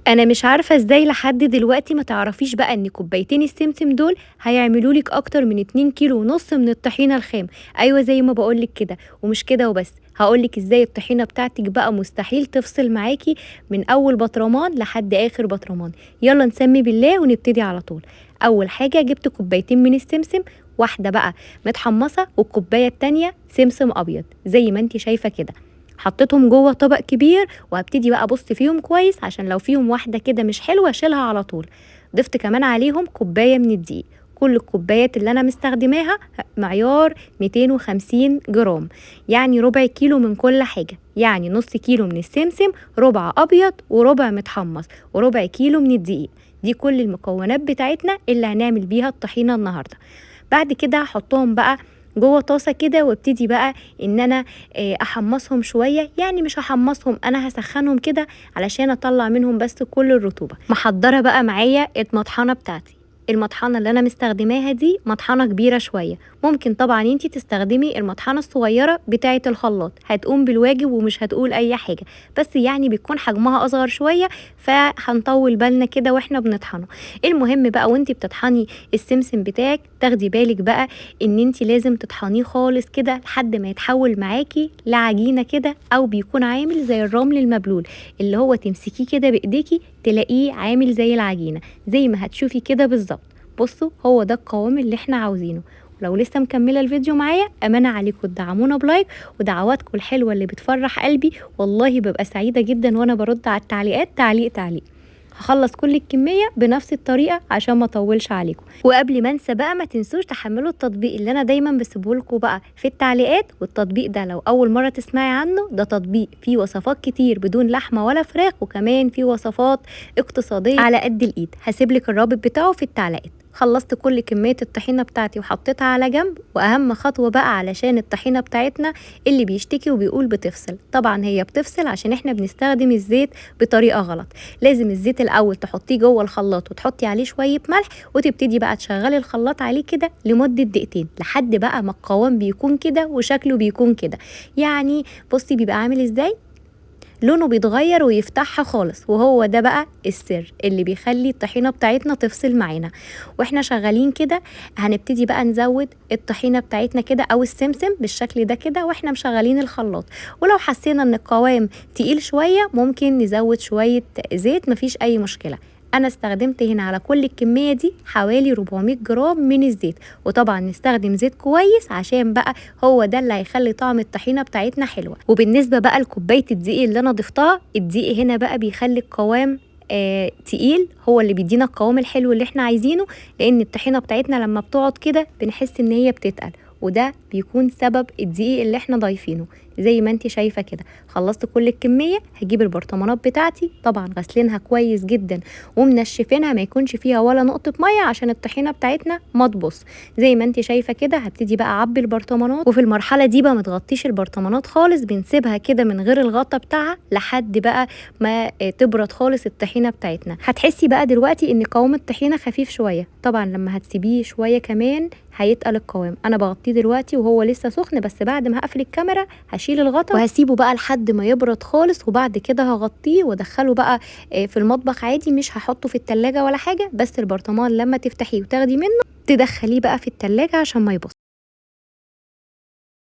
انا مش عارفه ازاي لحد دلوقتي ما تعرفيش بقى ان كوبايتين السمسم دول هيعملوا لك اكتر من 2.5 كيلو من الطحينه الخام. ايوه زي ما بقولك كده، ومش كده وبس، هقولك ازاي الطحينه بتاعتك بقى مستحيل تفصل معاكي من اول بطرمان لحد اخر بطرمان. يلا نسمي بالله ونبتدي على طول. اول حاجة جبت كوبايتين من السمسم، واحدة بقى متحمصه والكوبايه التانية سمسم ابيض زي ما انت شايفه كده. حطيتهم جوه طبق كبير وهبتدي بقى ابص فيهم كويس عشان لو فيهم واحدة كده مش حلوة اشيلها على طول. ضفت كمان عليهم كوباية من الدقيق. كل الكوبايات اللي انا مستخدماها معيار 250 جرام، يعني ربع كيلو من كل حاجة، يعني نص كيلو من السمسم، ربع ابيض وربع متحمص، وربع كيلو من الدقيق. دي كل المكونات بتاعتنا اللي هنعمل بيها الطحينه النهارده. بعد كده هحطهم بقى جوه طاسه كده وابتدي بقى ان انا احمصهم شوية، يعني مش هحمصهم، انا هسخنهم كده علشان اطلع منهم بس كل الرطوبة. محضرة بقى معايا المطحنه بتاعتي. المطحنه اللي انا مستخدماها دي مطحنه كبيرة شوية، ممكن طبعا انتي تستخدمي المطحنه الصغيرة بتاعه الخلاط، هتقوم بالواجب ومش هتقول اي حاجة، بس يعني بيكون حجمها اصغر شوية، فهنطول بالنا كده واحنا بنطحنه. المهم بقى وانتي بتطحني السمسم بتاعك تاخدي بالك بقى ان انتي لازم تطحنيه خالص كده لحد ما يتحول معاكي لعجينه كده، او بيكون عامل زي الرمل المبلول اللي هو تمسكيه كده بايديكي تلاقيه عامل زي العجينة زي ما هتشوفي كده بالظبط. بصوا هو ده القوام اللي احنا عاوزينه. ولو لسه مكملة الفيديو معايا امانه عليكم تدعمونا ب like، ودعواتكم الحلوة اللي بتفرح قلبي، والله ببقى سعيدة جدا وانا برد على التعليقات تعليق تعليق. هخلص كل الكمية بنفس الطريقة عشان ما اطولش عليكم. وقبل ما انسى بقى ما تنسوش تحملوا التطبيق اللي انا دايما بسيبه لكم بقى في التعليقات. والتطبيق ده لو اول مرة تسمعي عنه، ده تطبيق فيه وصفات كتير بدون لحمه ولا فراخ، وكمان فيه وصفات اقتصادية على قد الايد. هسيب لك الرابط بتاعه في التعليقات. خلصت كل كمية الطحينة بتاعتي وحطيتها على جنب. واهم خطوة بقى علشان الطحينة بتاعتنا اللي بيشتكي وبيقول بتفصل، طبعا هي بتفصل عشان احنا بنستخدم الزيت بطريقة غلط. لازم الزيت الاول تحطيه جوه الخلاط وتحطي عليه شوية ملح، وتبتدي بقى تشغلي الخلاط عليه كده لمدة دقيقتين لحد بقى ما القوام بيكون كده وشكله بيكون كده. يعني بصي بيبقى عامل ازاي، لونه بيتغير ويفتحها خالص، وهو ده بقى السر اللي بيخلي الطحينة بتاعتنا تفصل معانا. واحنا شغالين كده هنبتدي بقى نزود الطحينة بتاعتنا كده او السمسم بالشكل ده كده واحنا مشغلين الخلاط. ولو حسينا ان القوام تقيل شوية ممكن نزود شوية زيت، مفيش اي مشكلة. انا استخدمت هنا على كل الكمية دي حوالي 400 جرام من الزيت، وطبعا نستخدم زيت كويس عشان بقى هو ده اللي هيخلي طعم الطحينة بتاعتنا حلوة. وبالنسبة بقى لكوباية الدقيق اللي انا ضفتها، الدقيق هنا بقى بيخلي القوام تقيل، هو اللي بيدينا القوام الحلو اللي احنا عايزينه، لان الطحينة بتاعتنا لما بتقعد كده بنحس ان هي بتتقل، وده بيكون سبب الدقيق اللي احنا ضايفينه زي ما انت شايفه كده. خلصت كل الكمية، هجيب البرطمانات بتاعتي طبعا غسلينها كويس جدا ومنشفينها ما يكونش فيها ولا نقطة مية عشان الطحينه بتاعتنا ما تبص. زي ما انت شايفه كده هبتدي بقى اعبي البرطمانات، وفي المرحلة دي بقى ما تغطيش البرطمانات خالص، بنسيبها كده من غير الغطا بتاعها لحد بقى ما تبرد خالص الطحينه بتاعتنا. هتحسي بقى دلوقتي ان قوام الطحينه خفيف شوية، طبعا لما هتسيبيه شوية كمان هيتقل القوام. انا بغطيه دلوقتي وهو لسه سخن، بس بعد ما هقفل الكاميرا هشيل الغطا وهسيبه بقى لحد ما يبرد خالص، وبعد كده هغطيه وادخله بقى في المطبخ عادي، مش هحطه في التلاجة ولا حاجة. بس البرطمان لما تفتحيه وتاخدي منه تدخليه بقى في التلاجة عشان ما يبص.